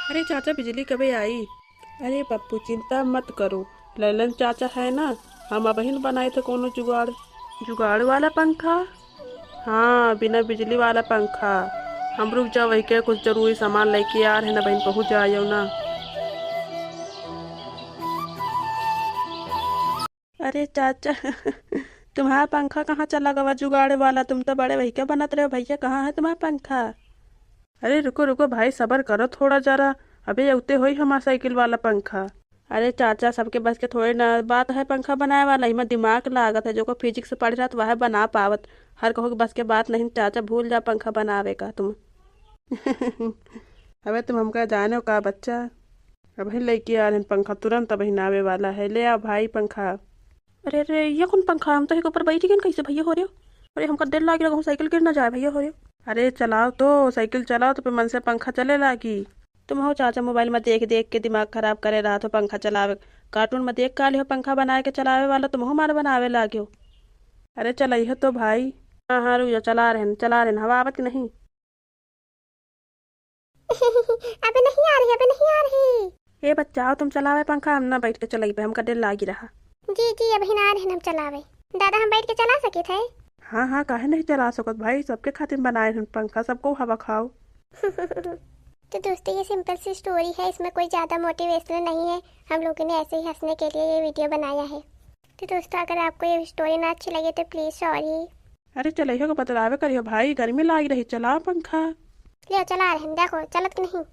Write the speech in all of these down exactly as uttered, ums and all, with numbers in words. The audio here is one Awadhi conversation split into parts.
अरे चाचा, बिजली कबे आई? अरे पप्पू, चिंता मत करो, ललन चाचा है ना, हम अबहिन बनाए थे कोनो जुगाड़। जुगाड़ वाला पंखा? हाँ, बिना बिजली वाला पंखा। हम रुक जाओ, वही के कुछ जरूरी सामान लेके आ रहे ना बहिन, पहुँच जाओ ना। अरे चाचा, तुम्हारा पंखा कहाँ चला गवा जुगाड़ वाला? तुम तो बड़े वही के बनत रहे हो भैया, कहाँ है तुम्हारा पंखा? अरे रुको रुको भाई, सबर करो थोड़ा जरा, अबे अउते होई हमार साइकिल वाला पंखा। अरे चाचा, सबके बस के थोड़े ना बात है पंखा बनाए वाला, इमा दिमाग लागत है, जो को फिजिक्स पढ़ रहा तो वह बना पावत, हर कहो के बस के बात नहीं चाचा, भूल जा पंखा बनावे का तुम। अबे तुम हमका जाने हो का बच्चा, अबही लेके आ रहन पंखा, तुरंत अबही आवे वाला है, ले आओ भाई पंखा। अरे अरे, ये कौन पंखा? हम तो एक ऊपर बैठ गए कैसे भैया हो रहे हो? अरे हमका डर लाग रहा, साइकिल गिर ना जाए भैया हो रहे हो। अरे चलाओ तो, साइकिल चलाओ तो पे मन से पंखा चले लागी। तुम हो चाचा मोबाइल में देख देख के दिमाग खराब करे रहा हो, पंखा चलावे, कार्टून में देख का लिहो पंखा बनाए के चलावे वाला, तुम हो मार बनावे लागे हो। अरे चलाइए तो भाई। हाँ हाँ, रुक जा, चला रहे हैं, चला रहे हैं, हवा आवत कि नहीं? अबे नहीं आ रही, अबे नहीं आ रही। ए बच्चा, आओ तुम चलावे पंखा, हम ना बैठ के चलाई पे, हमका डर लागी रहा। जी जी, अबही ना आ रहे हम चलावे। दादा, हम बैठ के चला सके थे? हाँ हाँ, काहे नहीं चला सकत भाई, सबके खातिर बनाए हैं पंखा, सबको हवा खाओ। तो दोस्तों, ये सिंपल सी स्टोरी है, इसमें कोई ज़्यादा मोटिवेशनल नहीं है, हम लोगों ने ऐसे ही हंसने के लिए ये वीडियो बनाया है। तो दोस्तों, अगर आपको ये स्टोरी ना अच्छी लगे तो प्लीज सॉरी। अरे चलो, इहो के बतलावे करियो भाई, गर्मी लाग रही, चलाओ पंखा। ले चला रहे हैं, देखो चलत कि नहीं।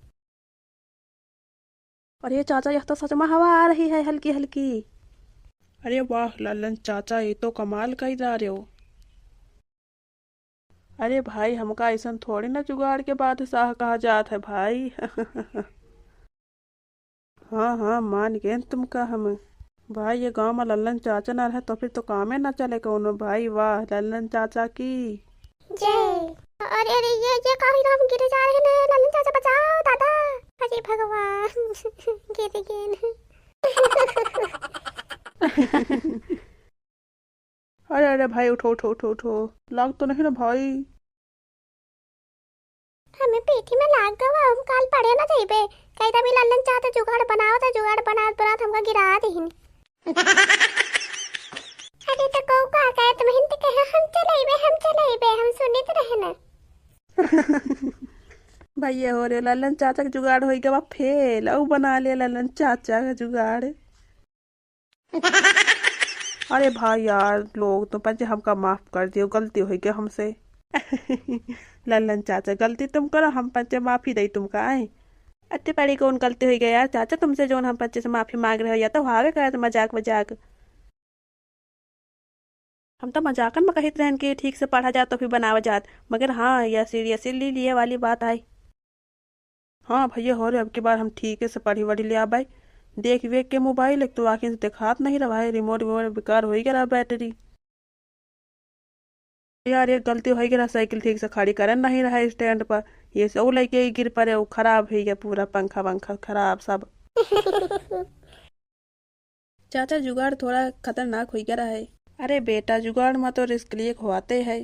अरे चाचा, यह तो सच में हवा आ रही है हल्की हल्की। अरे वाह लल्लन चाचा, ये तो कमाल कर रहे हो। अरे भाई, हमका ऐसन थोड़ी ना जुगाड़ के बादशाह कहा जात है भाई। हाँ हाँ, मान गए तुमका हम। भाई, ये गाँव में लल्लन चाचा ना रहे तो फिर तो कामे ना चले कौनो भाई। वाह लल्लन चाचा की जय। अरे अरे, ये ये काहे राम गिरे जा रहे हैं, लल्लन चाचा बचाओ दादा। अरे भगवान, गिर गए। अरे अरे भाई, उठो उठो उठो उठो, लाग तो नहीं ना भाई? हमें पीठी में लाग गवा, हम काल पढ़े ना जाइबे। कही था भी लल्लन चाचा जुगाड़ बनाओ, तो जुगाड़ बनात बनात हमका गिरा देहिन। अरे तो कौ का कहे, तुम हिंद कहे हम चलाइबे, हम चलाइबे, हम सुनित रहे ना। भैया हो रे, लल्लन चाचा के जुगाड़ होई गवा फेल, औ बना ले लल्लन चाचा के जुगाड़। अरे भाई यार, लोग तो पंचे हमका माफ कर दियो, गलती होई गया हमसे। लल्लन चाचा, गलती तुम करो, हम पंचे माफी दई तुमका, आए। अत्ते बड़ी कौन गलती होई गया यार चाचा तुमसे, जोन हम पंचे से माफी मांग रहे हो, या तो हावे करत मजाक मजाक। हम तो मजाकन में कहित रहन कि ठीक से पढ़ा जात तो फिर बनावा जात, मगर हाँ, यह सीरियसली लिए वाली बात आई। हाँ भैया हो रे, अब की बार हम ठीक से पढ़ी वढ़ी ले आबाई। देख वेख के मोबाइल, एक तो आँखें से देखात नहीं रहा है, रिमोट विमोट बेकार होई गया रहा बैटरी। यार, एक गलती होई गया रहा, साइकिल ठीक से खड़ी करन नहीं रहा स्टैंड पर, ये से वो लेके ही गिर पड़े, वो खराब हो गया पूरा, पंखा वंखा खराब सब। चाचा, जुगाड़ थोड़ा खतरनाक होई गया रहा है। अरे बेटा, जुगाड़ में तो रिस्क लिए खोआते है।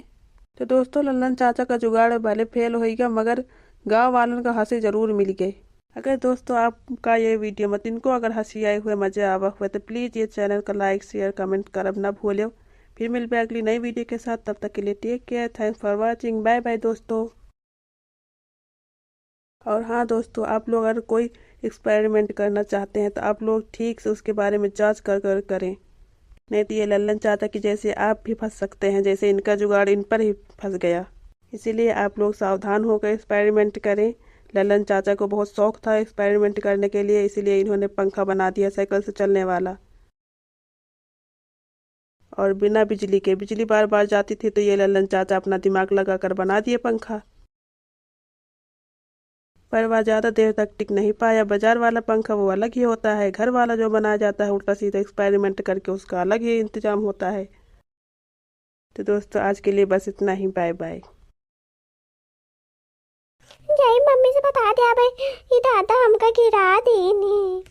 तो दोस्तों, लल्लन चाचा का जुगाड़ भले फेल होई गया, मगर गाँव वालन का हंसी जरूर मिल गई। अगर दोस्तों, आपका ये वीडियो में तिनको अगर हंसी आए हुए, मजे आवा हुए, तो प्लीज ये चैनल का लाइक, शेयर, कमेंट करब ना भूलियो। फिर मिलबे अगली नई वीडियो के साथ, तब तक के लिए take care, thanks for watching, bye bye दोस्तों। और हाँ दोस्तों, आप लोग अगर कोई एक्सपेरिमेंट करना चाहते हैं तो आप लोग ठीक से उसके बारे में जांच कर कर करें, नहीं तो ये लल्लन चाचा की जैसे आप भी फंस सकते हैं, जैसे इनका जुगाड़ इन पर ही फंस गया। इसीलिए आप लोग सावधान होकर एक्सपेरिमेंट करें। लल्लन चाचा को बहुत शौक था एक्सपेरिमेंट करने के लिए, इसीलिए इन्होंने पंखा बना दिया साइकिल से चलने वाला। और बिना बिजली के, बिजली बार बार जाती थी, तो ये लल्लन चाचा अपना दिमाग लगा कर बना दिए पंखा। पर वह ज़्यादा देर तक टिक नहीं पाया। बाजार वाला पंखा वो अलग ही होता है, घर वाला जो बनाया जाता है उल्टा सीधा एक्सपेरिमेंट करके, उसका अलग ही इंतजाम होता है। तो दोस्तों, आज के लिए बस इतना ही, बाय बाय। जाई मम्मी से बता दे भाई, ये दादा हमका गिरा देनी।